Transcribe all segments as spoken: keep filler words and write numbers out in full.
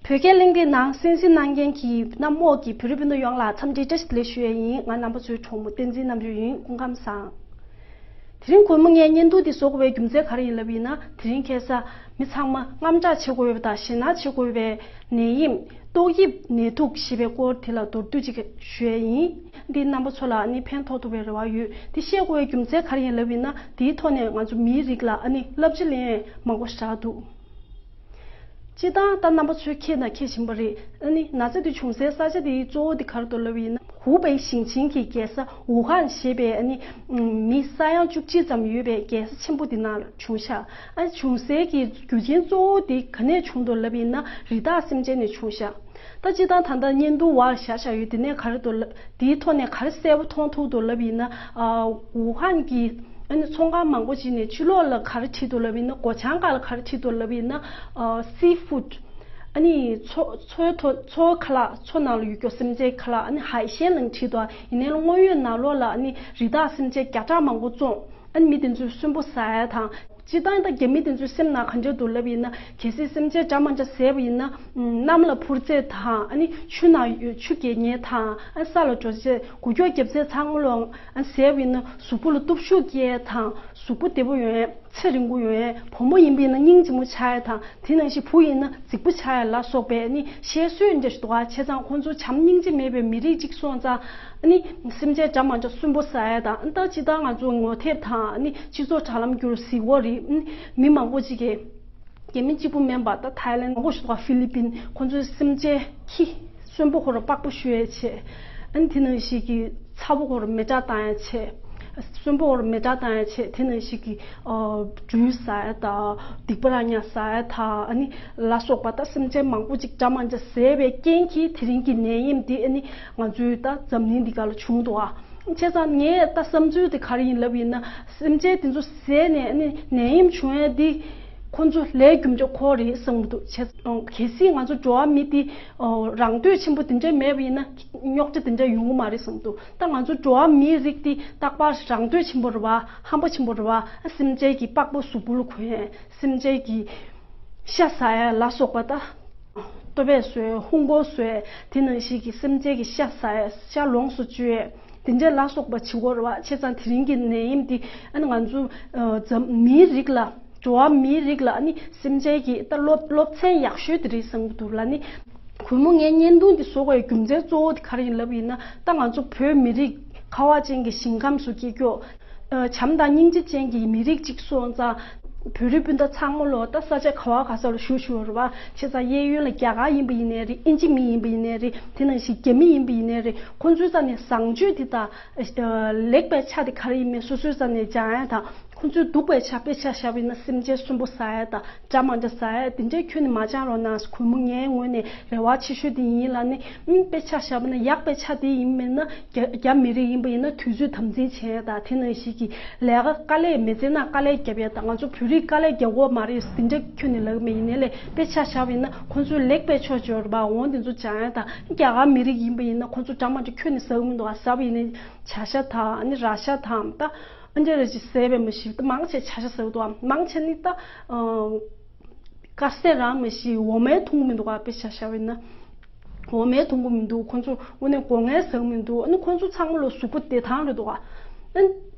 བོད་སྐད་གླེང་སྟེགས་ནང་གསན་གཟིགས་གནང་མཁན་གྱི་གནམ་འོག་གི་བོད་རིགས་སྤུན་ཟླ་ཡོངས་ལ་འཚམས་འདྲི་བཀྲ་ཤིས་བདེ་ལེགས་ཞུ་ཡས་ཡིན། ང་རྣམ་པ་ཚོའི་གྲོགས་མོ་བསྟན་འཛིན་རྣམ་དཔྱོད་ཡིན། སྐུ་ཁམས་བཟང་། དེ་རིང་གུས་མོ་ངའི་བརྙན་ཐུང་འདི་བཟོ་དགོས་པའི་རྒྱུ་མཚན་ག་རེ་ཡིན་ལབ་ཡིན་ན། དེ་རིང་ཁ་སང་མི་ཚང་མ་དངངས་སྐྲག་བྱེད་དགོས་པ་དང་ཞེད་སྣང་བྱེད་དགོས་པའི་ནད་ཡམས་ཏོག་དབྱིབས་ནད་དུག་ཞེས་པའི་སྐོར་དེ་ལ་མདོར་བསྡུས་ཅིག་ཞུ་ཡས་ཡིན། འདི་རྣམ་པ་ཚོ་ལ་ཨ་ནི་ཕན་ཐོགས་ཐུབ་པའི་རེ་བ་ཡོད། འདི་བཤད་དགོས་པའི་རྒྱུ་མཚན་ག་རེ་ཡིན་ལབ་ཡིན་ན། དེའི་ཐོག་ནས་ང་ཚོ་མིའི་རིགས་ལ་ཨ་ནི་བསླབ་བྱ་ལེན་ཡས་མང་པོ་ཞིག་རག་འདུག་སྤྱིར་བཏང་ད་རྣམ་པ་ཚོས་མཁྱེན་དང་མཁྱེན་བཞིན་པ་རེད། ཨ་ནི་ན་ཚ་དེ་བྱུང་སའི་ས་ཆ་དེའི་གཙོ་བོ་དེ་ག་རེ་འདུག་ལབ་ཡིན་ན། ཧུའུ་པེ་ཞིང་ཆེན་གྱི་རྒྱལ་ས་ཝུ་ཧན་ཞེས་པའི་ཨ་ནི་མི་ས་ཡ་བཅུ་གཅིག་ཙམ་ཡོད་པའི་རྒྱལ་ས་ཆེན་པོ་དེ་ནང་བྱུང་ཤག་ཨ་ནི་བྱུང་སའི་གི་རྒྱུ་རྐྱེན་གཙོ་བོ་དེ་ག་ནས་བྱུང་འདུག་ལབ་ཡིན་ན། རི་དྭགས་སེམས་ཅན་ནས་བྱུང་ཤག་ད་སྤྱིར་བཏང་ད་ལྟ་བརྙན་ཐུང་བར་བཞག་བཞག་ཡོད། དེ་ནས་ག་རེ་འདུག་ལབ། དེའི་ཐོག་ནས་ག་རེ་གསལ་པོ་མཐོང་ཐུབ་འདུག་ལབ་ཡིན་ན། ཨ་ཝུ་ཧན་གྱི་ཨ་ནི་ཚོང་ཁང་མང་པོ་ཅིག་ནས་ཕྱི་ལོགས་ལ་ག་རེ་བྲིས་འདུག་ལབ་ཡིན་ན། སྒོ་བྱང་སྒང་ལ་ག་རེ་བྲིས་འདུག་ལབ་ཡིན་ན། ཨ་སི་ཕུཌ། ཨ་ནི་མཚོ་མཚོའི་ཐོག་མཚོའི་ཁ་ལག་མཚོ་ནང་ལ་ཡོད་རྒྱུ་སེམས་ཅན་ཁ་ལག་ཨ་ནི་ཧའེ་ཤན་ལབ་བྲིས་འདུག་ཡིན་ནའི་དངོས་ཡོད་ནང་ལོགས་ལ་ཨ་ནི་རི་དྭགས་སེམས་ཅན་བརྒྱ་ཕྲག་མང་པོ་བཙོང་། ཨ་ནི་མི་དེ་ཚོས་གསོན་པོ་ཟ་ཡ་དང་། སྤྱིར་བཏང་ད་རྒྱ་མི་དེ་ཚོའི་སེམས་ནང་ག་འདྲ་འདུག་ལབ་ཡིན་ན། གལ་སྲིད་སེམས་ཅན་འདྲ་མ་འདྲ་བཟས་པ་ཡིན་ན། གནམ་ལ་འཕུར་རྩེད་དང་། ཨ་ནི་ཆུ་ནང་ཆུ་རྒལ་ཉེན་དང་། ཨ་ས་ལ་འགྲོ་རྩེད། འགུལ་སྐྱོད་རྒྱབ་རྩེད་ཚང་མ་ལོ་ཨ་བཟས་པ་ཡིན་ན་གཟུགས་པོ་ལ་སྟོབས་ཤུགས་སྐྱེ་ཡ་དང་། གཟུགས་པོ་བདེ་པོ་ཡོང་ཡ། ཚེ་རིང་པོ་ཡོང་ཡ། བུ་མོ་ཡིན་པ་ཡིན་ན་སྙིང་རྗེ་མོ་ཆགས་ཡ་དང་། དེ་ནང་བཞིན་བུ་ཡིན་ན་རྫིག་པོ་ཆགས་ཡ་ལ་སོགས་པའི་ཨ་ནི་བཤད་སྲོལ་འདྲ་ཞིག་འདུག་ག་བྱས་ཙང་ཁོང་ཚོ་བྱམས་སྙིང་རྗེ་མེད་པའི་མི་རིགས་གཅིག་སོང་ཙང་། ཨ་ནི་སེམས་ཅན་འདྲ་མ་འདྲ་གསོན་པོ་ཟ་ཡ་དང་། ད་སྤྱིར་བཏང་ང་ཚོ་ངོ་དེབ་དང་། ཨ་ནི་སྤྱི་ཚོགས་དྲ་ལམ་བརྒྱུད་གཟིགས་ཡོད་རེད། ཨ་ནི་མི་མང་པོ་ཅིག་གིས་རྒྱ་མི་གཅིག་པུ་མིན་པ་ད་ཐའི་ལེན་མང་པོ་ཞིག་འདུག་ག་ཧྥི་ལི་པིན། ཁོང་ཚོའི་སེམས་ཅན་ཁྱི་གསོན་པོ་ཁོ་ར་པགས་པ་བཤུ་ཡས་བྱས། ཨ་ནི་དེ་ནང་བཞིན་གྱི་ཚ་པོ་ཁོ་ར་མེ་སྲེག་བཏང་ཡས་བྱས། གསོན་པོ་ཁོ་ར་མེ་སྲེག་བཏང་ཡས་བྱས། དེ་ནང་བཞིན་གྱི་ཨ་སྦྲུལ་ཟ་ཡས་དང་། སྡིག་པ་ར་ཉ་ཟ་ཡས་དང་། ཨ་ནི་ལ་སོགས་པ་ད་སེམས་ཅན་མང་པོ་ཅིག་འདྲ་མ་འདྲ་ཟས་པའི་རྐྱེན་གྱིས་དེ་རིང་གི་ནད་ཡམས་འདི་ཨ་ནི་ང་ཚོའི་ད་འཛམ་གླིང་འདི་ག་ལ་བྱུང་འདུག་ག་བྱས་ཙང་ངས་ད་བསམ་ཚུལ་དེ་ག་རེ་ཡིན་ལབ་ཡིན་ན། སེམས་ཅན་དེ་ཚོ་ཟས་ནས་ཨ་ནི་ནད་ཡམས་བྱུང་ཡས་འདི་ཁོང་ཚོ་ལས་རྒྱུ་མཚན་ཁོ་རེད་བསམ་གྱི་འདུག་བྱས་ཙང་གལ་སྲིད་ང་ཚོ་འགྲོ་བ་མི་དེ་རང་འདོད་ཆེན་པོ་དེ་འདྲ་མེད་པ་ཡིན་ན་རྙོག་དྲ་དེ་འདྲ་ཡོང་གི་མ་རེད་བསམ་གྱི་འདུག་ད་ང་ཚོ་འགྲོ་བ་མིའི་རིགས་དེ་རྟག་པར་རང་འདོད་ཆེན་པོ་རེད་པ། ཧམ་པ་ཆེན་པོ་རེད་པ། སེམས་ཅན་གྱི་པགས་པ་གཟུགས་པོ་ལ་གོན་ཡས། སེམས་ཅན་གྱི་ཤ་ཟ་ཡ་ལ་སོགས་པ་ད། ལྟོ་ཕད་བཟོས། ཧུན་སྒོར་བཟོས། དེ་ནང་བཞིན་གྱི་སེམས་ཅན་གྱི་ཤ་ཟ་ཡ། ཤ་ལོངས་སུ་སྤྱོད་ཡ། དེ་འདྲ་ལ་སོགས་པ་བྱེད་ཀྱི་ཡོད་རེད་པ། བྱས་ཙང་དེ་རིང་གི་ནད་ཡམས་འདི་ཨ་ནི་ང་ཚོ་ཨ་འཛམ་མིའི་རིགས་ལ། འགྲོ་བ་མིའི་རིགས་ལ་ཨ་ནི་སེམས་ཅན་གྱི་ད་སློབ་སློབ་ཚན་ཡག་ཤོས་དེ་རེད་བསམ་གྱི་འདུག་ལ། ཨ་ནི་གུས་མོ་ངས་བརྙན་ཐུང་འདི་བཟོ་དགོས་པའི་རྒྱུ་མཚན་གཙོ་བོ་དེ་ག་རེ་ཡིན་ལབ་ཡིན་ན། ད་ང་ཚོ་བོད་མི་རིགས་ཁ་བ་ཅན་གྱི་ཞིང་ཁམས་སུ་སྐྱེ་རྒྱུ། ཨ་བྱམས་དང་སྙིང་རྗེ་ཅན་གྱི་མི་རིགས་གཅིག་སོང་ཙང་། བོད་རིགས་སྤུན་ཟླ་ཚང་མ་ལོ་ད་ས་ཆ་ག་བ་ག་ས་ལ་བཞུགས་བཞུགས་ཡོད་རེད་པ། བྱས་ཙང་གཡས་གཡོན་ལ་རྒྱ་གར་ཡིན་པ་ཡིན་ནའི་རེད། ཨིན་ཇི་མི་ཡིན་པ་ཡིན་ནའི་རེད། དེ་ནང་བཞིན་རྒྱ་མི་ཡིན་པ་ཡིན་ནའི་རེད། ཁོང་ཚོའི་རྩ་ནས་བཟང་སྤྱོད་དེ་དང་། ཨ་ལེགས་པའི་ཆ་དེ་ག་རེ་ཡིན་མིན་སོ་སོའི་རྩ་ནས་སྦྱང་ཡ་དང་། ཁོང་ཚོའི་སྡུག་པའི་ཆ་དཔེ་ཆ་བཞག་པ་ཡིན་ན་སེམས་ཅན་གསོན་པོ་ཟ་ཡ་དང་། འདྲ་མ་འདྲ་ཟ་ཡ་དེ་འདྲའི་ཁྱོན་ནས་མ་སྦྱང་རོགས་གནང་། གུས་མོ་ངའི་ངོས་ནས་རེ་བ་ཆེ་ཤོས་དེ་ཡིན་ལ། ནི་ཨུམ་དཔེ་ཆ་བཞག་པ་ན་ཡག་པའི་ཆ་དེ་ཡིན་མིན་ན་རྒྱ་རྒྱ་མི་རིགས་ཡིན་པ་ཡིན་ན་དུས་ཚོད་དམ་འཛིན་བྱེད་ཡ་དང་། དེ་ནང་བཞིན་གྱི་ལས་ཀ་དཀའ་ལས་མི་བྱེད་ན་དཀའ་ལས་རྒྱབ་ཡ་དང་། ང་ཚོ་བོད་རིགས་དཀའ་ལས་རྒྱག་དགོས་མ་རེད་དེ་འདྲ་ཁྱོན་ནས་ལབ་ཀྱི་མེད། ཡིན་ནའི་ལས་དཔེ་ཆ་བཞག་པ་ཡིན་ན་ཁོང་ཚོའི་ལེགས་པའི་ཕྱོགས་ཅིག་ཡོད་རེད་པ། འོ་དེ་ཚོ་སྦྱང་ཡ་དང་། རྒྱ་གར་མི་རིགས་ཡིན་པ་ཡིན་ན་ཁོང་ཚོ་འདྲ་མ་འདྲ་ཁྱོན་ནས་ཟ་གི་མི་འདུག་ག་ཟ་བ་ཡིན་ནའི་བྱ་ཤ་དང་། ཨ་ནི་ར་ཤ་དང་། ད་ཨ་འདྲ་ར་ཅིག་ཟས་པས་མ་གཞི་ད་མང་ཆེ་བྱ་ཤ་ཟ་གི་འདུག་ག་མང་ཆེ་ནི་ད། ཨ། དཀར་ཟས་རང་མ་གཞི་འོ་མའི་འཐུང་གི་མི་འདུག་ག་དཔེ་ཆ་བཞག་པ་ཡིན་ན། འོ་མའི་འཐུང་གི་མི་འདུག་ཁོང་ཚོ་དངོས་གནས་སྒོ་ངའི་ཟ་གི་མི་འདུག་ཨ་ནི་ཁོང་ཚོ་ཚང་མ་ལོ་གཟུགས་པོ་བདེ་ཐང་རེད་འདུག་ག་ཨ་ནི་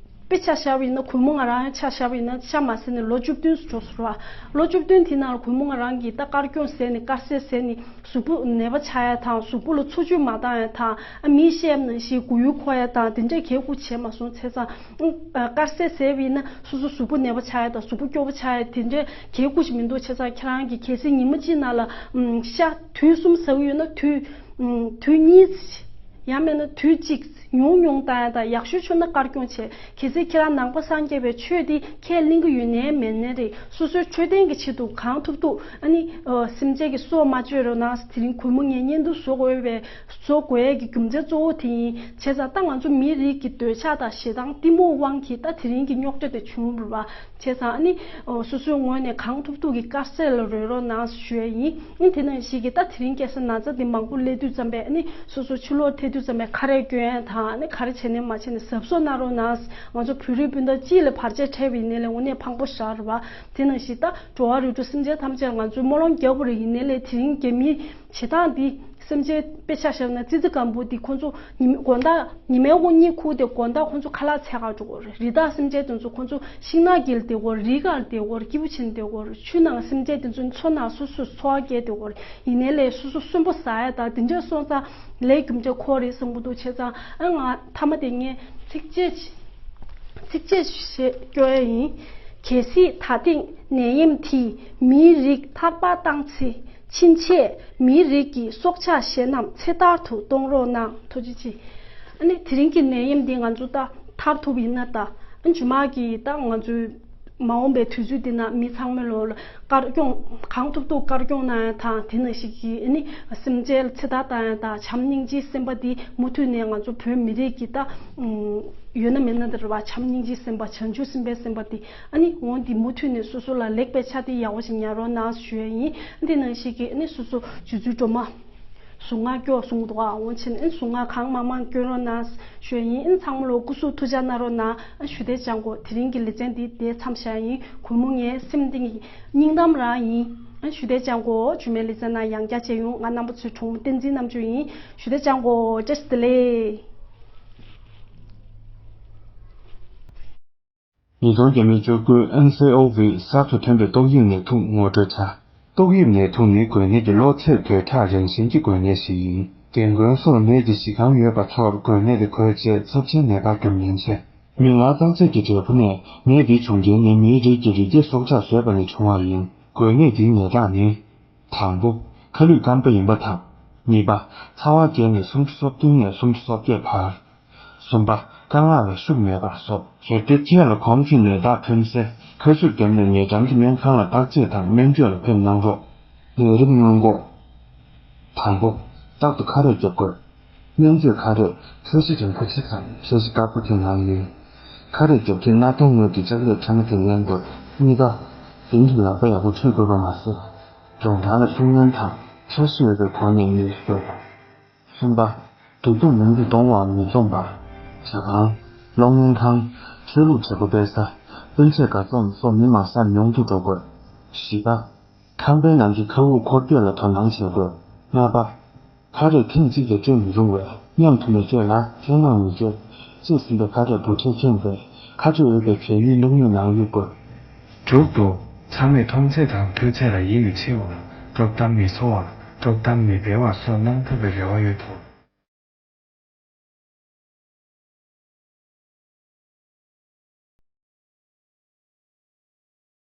དཔེ་ཆ་བཞག་པ་ཡིན་ན་གུས་མོ་ང་རང་ཆ་བཞག་པ་ཡིན་ན་ཤ་མ་ཟས་ནས་ལོ་བཅུ་བདུན་འགྲོ་སོང་ར། ལོ་བཅུ་བདུན་དེ་ནང་ལ་གུས་མོ་ང་རང་གིས་ད་དཀར་སྐྱོང་ཟས་ནས་དཀར་ཟས་ཟས་ནས་གཟུགས་པོ་ནད་པ་ཆགས་ཡ་དང་། གཟུགས་པོ་ལ་འཚོ་བཅུད་མ་བཏང་ཡ་དང་། ཨ་མིས་བཤད་ནང་བཞིན་མགོ་ཡུ་འཁོར་ཡ་དང་དེ་འདྲས་གལ་ཁུ་བྱས་མ་སོང་། བྱས་ཙང་ཨ་དཀར་ཟས་ཟས་པ་ཡིན་ན་སོ་སོ་གཟུགས་པོ་ནད་པ་ཆགས་ཡ་དང་། གཟུགས་པོ་སྐྱོ་པོ་ཆགས་ཡ་དེ་འདྲས་གལ་ཁུ་ཞིག་མི་འདུག་བྱས་ཙང་ཁྱེད་རང་གིས་གལ་སྲིད་ཉི་མ་གཅིག་ནང་ལ་ཨམ་ཤ་དུས་གསུམ་ཟ་གི་ཡོད་ན་དུས་ཨམ་དུས་གཉིས། ཡང་མིན་ན་དུས་གཅིག་ཉུང་ཉུང་བཏང་ཡ་དང་། ཡག་ཤོས་བྱུང་ན་དཀར་སྐྱོང་བྱས། གལ་སྲིད་ཁྱེད་རང་ནང་པ་སངས་རྒྱས་པའི་ཆོས་འདི་ཁས་ལེན་གྱི་ཡོད་ནའི་མེད་ནའི་རེད། སོ་སོའི་འཕྲོད་བསྟེན་གྱི་ཆེད་དུ་གང་ཐུབ་ཐུབ་ཨ་ནི་ཨ་སེམས་ཅན་གྱི་སྲོག་མ་གཅོད་རོགས་གནང་། དེ་རིང་གུས་མོ་ངས་བརྙན་ཐུང་བཟོ་དགོས་པའི་བཟོ་དགོས་ཡས་ཀྱི་རྒྱུ་མཚན་གཙོ་བོ་དེ་ཡིན། བྱས་ཙང་ད་ང་ཚོ་མིའི་རིགས་ཀྱི་འདོད་ཆགས་དང་ཞེ་སྡང་གཏི་མུག་དབང་གིས་ད་དེ་རིང་གི་རྙོག་དྲ་དེ་བྱུང་རེད་པ། བྱས་ཙང་ཨ་ནི་ཨོ་སོ་སོའི་ངོས་ནས་གང་ཐུབ་ཐུབ་ཀྱིས་དཀར་ཟས་ལ་རོལ་རོགས་གནང་ཞུ་ཡས་ཡིན། ཨ་ནི་དེ་ནང་བཞིན་གྱི་ད་དེ་རིང་ཁ་སང་ན་ཚ་འདི་མང་པོ་སླེབས་དུས་ཙམ་པས་ཨ་ནི་སོ་སོ་ཕྱི་ལོགས་ཐད་དུས་ ཚང་མས་ཁ་རས་གྱོན་ཡ་དང་ནི་ག་རེ་བྱས་ནས་མ་བྱས་ནས་གཟབ་གཟབ་གནང་རོགས་གནང་། ང་ཚོ་བོད་རིགས་སྤུན་ཟླ་སྤྱི་ལ་བར་ཆད་འཕྲད་པ་ཡིན་ནའི་ལས་དངོས་གནས་ཕངས་པོ་ཤར་བ། དེ་ནང་བཞིན་ད་འགྲོ་བ་རིགས་དྲུག་སེམས་ཅན་ཐམས་ཅད་ལ་ང་ཚོས་སྨོན་ལམ་རྒྱག་པ་རེད། ཡིན་ནའི་ལས་དེ་རིང་རྒྱ་མིའི་བྱེད་སྟངས་འདི་སེམས་ཅན་དཔེ་ཆ་བཞག་ན་ཙི་ཙི་སྒམ་པོ་འདི་ཁོང་ཚོ་ཉི་མ་དགོང་དག་ཉི་མའི་དབུགས་གཉིད་ཁུག་དེ་དགོང་དག་ཁོང་ཚོ་ཁ་ལག་འཚོལ་ག་འགྲོ་གི་རེད། རི་དྭགས་སེམས་ཅན་དེ་ཚོ་ཁོང་ཚོ་ཤིང་ནགས་དཀྱིལ་བསྡད་ཀྱི་ཡོད་རེད། རི་ཁར་བསྡད་ཀྱི་ཡོད་རེད། སྐྱིད་པོ་བྱས་ནས་བསྡད་ཀྱི་ཡོད་རེད། ཆུ་ནང་སེམས་ཅན་དེ་ཚོ་མཚོ་ནང་སོ་སོས་འཚོ་བ་སྐྱེལ་བསྡད་ཀྱི་ཡོད་རེད། ཡིན་ནའི་ལས་སོ་སོ་གསོན་པོ་ཟ་ཡ་དང་དེ་འདྲ་སོང་ཙང་ལས་རྒྱུ་མཚན་ཁོ་རེད་བསམ་གྱི་འདུག་བྱས་ཙང་ཨ་ང་མཐའ་མ་དེ་ངས་ཚིགས་བཅད་ཚིགས་བཅད་ཞིག་སྐྱོར་ཡ་ཡིན། གལ་སྲིད་ད་ཐེངས་ནད་ཡམས་དེས་མིའི་རིགས་ཐར་པ་བཏང་ཚེ། ཕྱིན་ཆད་མིའི་རིགས་ཀྱི་སྲོག་ཆགས་གཞན་རྣམས་ཚེ་ཐར་དུ་གཏོང་རོགས་གནང་། ཐུགས་རྗེ་ཆེ། ཨ་ནི་དེ་རིང་གི་ནད་ཡམས་འདི་ང་ཚོ་ད་ཐར་ཐུབ་ཡིན་ན་ད། ཨ་ནི་རྗེས་མ་གི་ད་ང་ཚོའི་མ་འོངས་པའི་དུས་ཚོད་འདི་ན་མི་ཚང་མས་ལོ་ལ་དཀར་སྐྱོང་གང་ཐུབ་ཐུབ་དཀར་སྐྱོང་གནང་ཡ་དང་། དེ་ནང་བཞིན་གྱི་ཨ་ནི་སེམས་ཅན་ལ་ཚེ་ཐར་བཏང་ཡ་དང་། བྱམས་སྙིང་རྗེའི་སེམས་པ་འདི་མུ་མཐུད་ནས་ང་ཚོ་བོད་མི་རིགས་ཀྱི་ད་ཡོད་ན་མེད་ན་དེ་རེད་བ། བྱམས་སྙིང་རྗེའི་སེམས་པ། བྱང་ཆུབ་སེམས་དཔའི་སེམས་པ་འདི་ཨ་ནི་འོང་འདི་མུ་མཐུད་ནས་སོ་སོ་ལ་ལེགས་པའི་ཆ་དེ་ཡག་པོ་ཞིག་ཉར་རོགས་གནང་ཞུ་ཡ་ཡིན། འདི་ནང་བཞིན་གྱི་ཨ་ནི་སོ་སོ་རྗེ་བཙུན་སྒྲོལ་མ། གཟུངས་སྔགས་སྐྱོར་གསུངས་འདུག་ཨ། འོང་ཕྱིན་ཨ་གཟུངས་སྔགས་གང་མང་མང་སྐྱོན་རོགས་གནང་ཞུ་ཡ་ཡིན། ཨ་ཚང་མ་ལོ་སྐུ་གཟུགས་ཐུགས་ཅག་གནང་རོགས་གནང་ཞུ་བདེ་ཅང་གོ། དེ་རིང་གི་ལེ་ཚན་འདི་དེ་མཚམས་བཞག་ཡིན། གུས་མོ་ངའི་སེམས་གཏིང་གི་སྙིང་གཏམ་རང་ཡིན། ཨ་ཞུ་བདེ་ཅང་གོ། རྗེས་མའི་ལེ་ཚན་ནང་ཡང་བསྐྱར་མཇལ་ཡོང་། ང་རྣམ་པ་ཚོའི་གྲོགས་མོ་བསྟན་འཛིན་རྣམ་དཔྱོད་ཡིན། ཞུ་བདེ་ཅང་གོ། བཀྲ་ཤིས་བདེ་ལེགས། ཉིས་སྟོང་བརྒྱ་མེད་བཅུ་དགུ་ཨེན་སི་ཨོ་བྷི་གསར་དུ་ཐོན་པའི་ཏོག་དབྱིབས་ནད་དུག་ངོ་སྤྲོད་འཆར། ཏོག་དབྱིབས་ནད་དུག་ནི་འགོས་ནད་ཀྱི་གློ་ཚད་དོས་དྲག་རང་བཞིན་གྱི་འགོས་ནད་ཞིག་ཡིན། རྒན་རྒོན་སོགས་ནད་ཀྱི་གཞི་རྐང་ཡོད་པ་ཚོར་འགོས་ནད་དེ་འགོས་རྗེས་ཚབས་ཆེན་ནད་པར་འགྱུར་ཉེན་ཆེ། མིག་སྔར་བརྟག་དཔྱད་ཀྱི་འབྲས་བུ་ནས་ནད་འདི་བྱུང་རྐྱེན་ནི་མིའི་རིགས་ཀྱི་རི་སྐྱེས་སྲོག་ཆགས་ཟོས་པ་ནས་བྱུང་བ་ཡིན། འགོས་ནད་འདིའི་ཉེ་གྲངས་ནི། དང་པོ། ཁ་ལུད་སྐམ་པ་ཡིན་པ་དང་། གཉིས་པ། ཚ་བ་བརྒྱད་ནས་སུམ་ཅུ་སོ་བདུན་ནས་སུམ་ཅུ་སོ་བརྒྱད་བར། གསུམ་པ། དཀར་ནག་ལ་ཤུགས་མེད་པ་སོགས། གལ་ཏེ་ཁྱེད་ལ་གོམས་ཀྱི་ནད་རྟགས་ཐོན་ཚེ་ཁ་ཤུབས་བརྒྱབ་ནས་ཉེ་འགྲམ་གྱི་སྨན་ཁང་ལ་བརྟག་དཔྱད་དང་སྨན་བཅོས་ལ་ཕེབས་གནང་རོགས། ནད་རིམས་སྔོན་འགོག་དང་པོ། རྟག་ཏུ་ཁ་རས་རྒྱག་དགོས། སྨན་བཅོས་ཁ་རས་ཚད་གཞི་རིན་པོ་ཆེ་དང་ཚད་གཞི་དཀར་པོ་དེ་གནང་ཡོད། ཁ་རས་རྒྱག་དུས་སྣ་ཐོག་ངོས་ཀྱི་ལྕགས་ལེབ་ཕྲ་མ་དེ་ལེན་དགོས། གཉིས་པ། མདུན་གྱི་ལག་པ་ཡག་པོ་འཁྲུད་དགོས་པ་མ་ཟད། གྱོང་ཐང་ལ་ཤུགས་སྣོན་དང་ཚོད་བསྲེ་ཡོད་པའི་སྒོ་ནས་ནུས་དགོས། གསུམ་པ། སྡུག་སྡུག་མུན་མུན་གཏོང་བའམ་མི་གཏོང་པ། ཇ་ཁང་། གློག་བརྙན་ཁང་། ཆོས་ལུགས་བྱེད་སྒོ་སྤེལ་ས། སྤུན་མཆེད་དགའ་ཚོམས་སོགས་མི་མང་སར་ཉུང་དུ་འགྲོ་དགོས། བཞི་པ། ཁང་པའི་ནང་གི་མཁའ་དབུགས་འཁོར་སྐྱོད་ལ་དོ་སྣང་བྱེད་དགོས། ལྔ་པ། ཁ་རས་ཐེངས་གཅིག་ལས་སྤྲོད་མི་རུང་བས་མཉམ་དུ་མི་སྤྲོད་ལ་ཐེངས་མང་མི་སྤྲོད། བཅད་ཟིན་པའི་ཁ་རས་འབུ་ཕྲའི་ཁེངས་པས་ཁ་ཁྲོ་ཡོད་པའི་གད་སྙིགས་བླུགས་སྣོད་ནང་གཡུག་དགོས། དྲུག་ཏུ། ཚང་མས་མཐོང་ཚད་དང་ཐོས་ཚད་ལ་ཡིད་མི་ཆེས་པར་དཀྲོག་གཏམ་མི་འཚོལ་བ། དཀྲོག་གཏམ་མི་སྤེལ་བ་སོགས་གནང་ཐུབ་པའི་རེ་བ་ཡོད་དོ།